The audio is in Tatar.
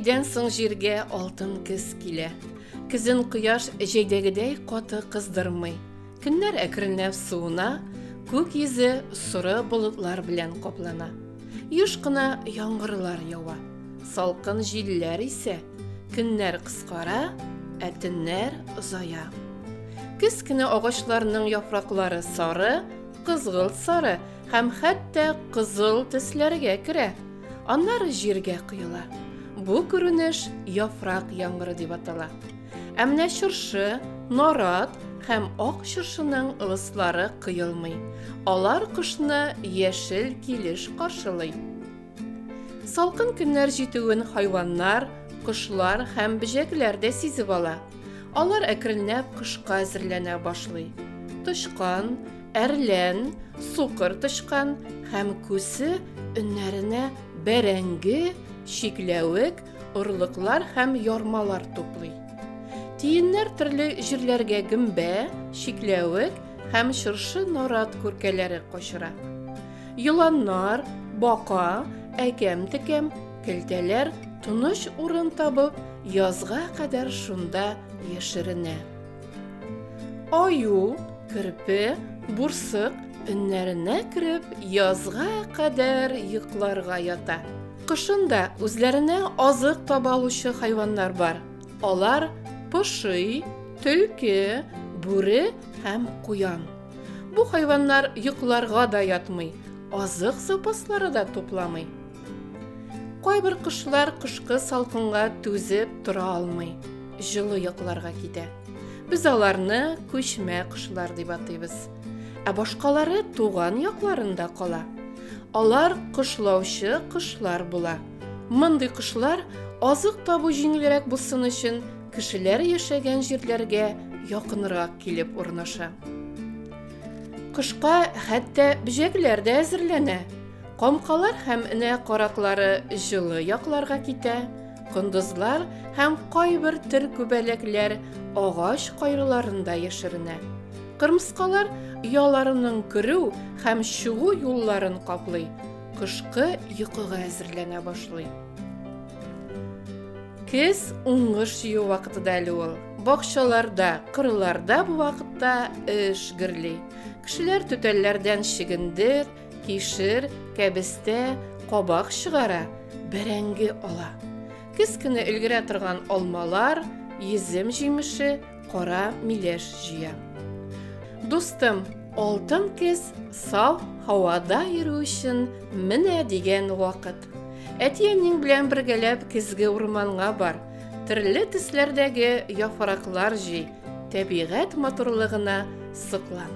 Җәйдән соң җиргә алтын көз килә. Көзен кояш җәйдәгедәй каты кыздырмый. Көннәр әкренләп суына, күк йөзе соры болытлар белән каплана. Еш кына яңгырлар ява. Салкын җилләр исә, көннәр кыскара, ә төннәр озая. Көз көне агачларның яфраклары сары, кызгылт сары һәм хәтта кызыл төсләргә керә. Аннары җиргә коела. Бу күренеш яфрак яңгыры дип атала. Ә менә чыршы, нарат һәм ак чыршының ылыслары коелмый. Алар кышны яшел килеш каршылый. Салкын көннәр җитүен хайваннар, кошлар һәм бөҗәкләр дә сизеп ала. Алар әкренләп кышка әзерләнә башлый. Тычкан, әрлән, сукыр тычкан һәм күсе өннәренә бәрәңге, чикләвек, орлыклар һәм ярмалар туплый. Тиеннәр төрле җирләргә гөмбә, чикләвек һәм чыршы-нарат күркәләре качыра. Еланнар, бака, әкәм-текәм, көлтәләр тыныч урын табып, язга кадәр шунда яшеренә. Аю, керпе, бурсык өннәренә кереп, язга кадәр йокларга ята. Кышын да үзләренә азык таба алучы хайваннар бар. Алар поши, төлке, бүре һәм куян. Бу хайваннар йокларга да ятмый, азык запаслары да тупламый. Кайбер кошлар кышкы салкынга түзеп тора алмый, җылы якларга китә. Без аларны күчмә кошлар дип атыйбыз. Ә башкалары туган якларында кала. Алар кошлаучы кошлар була. Мондый кошлар азык табу җиңелрәк булсын өчен кешеләр яшәгән җирләргә якынрак килеп урнаша. Кышка хәтта бөҗәкләр дә әзерләнә. Камкалар һәм энә караклары җылы якларга китә, кондызлар һәм кайбер төр күбәләкләр агач кайрыларында яшеренә. Кырмыскалар ояларының керү һәм чыгу юлларын каплый, кышкы йокыга әзерләнә башлый. Көз уңыш җыю вакыты да әле ул. Бакчаларда, кырларда бу вакытта эш гөрли. Кешеләр түтәлләрдән чөгендер, Кишер, кәбестә, кабак чыгара, бәрәңге ала. Көз көне өлгерә торган алмалар, йөзем җимеше, кара миләш җыя. Дустым, алтын көз саф һавада йөрү өчен менә дигән вакыт. Әти-әниең белән бергәләп көзге урманга бар, төрле төсләрдәге яфраклар җый, табигать матурлыгына соклан.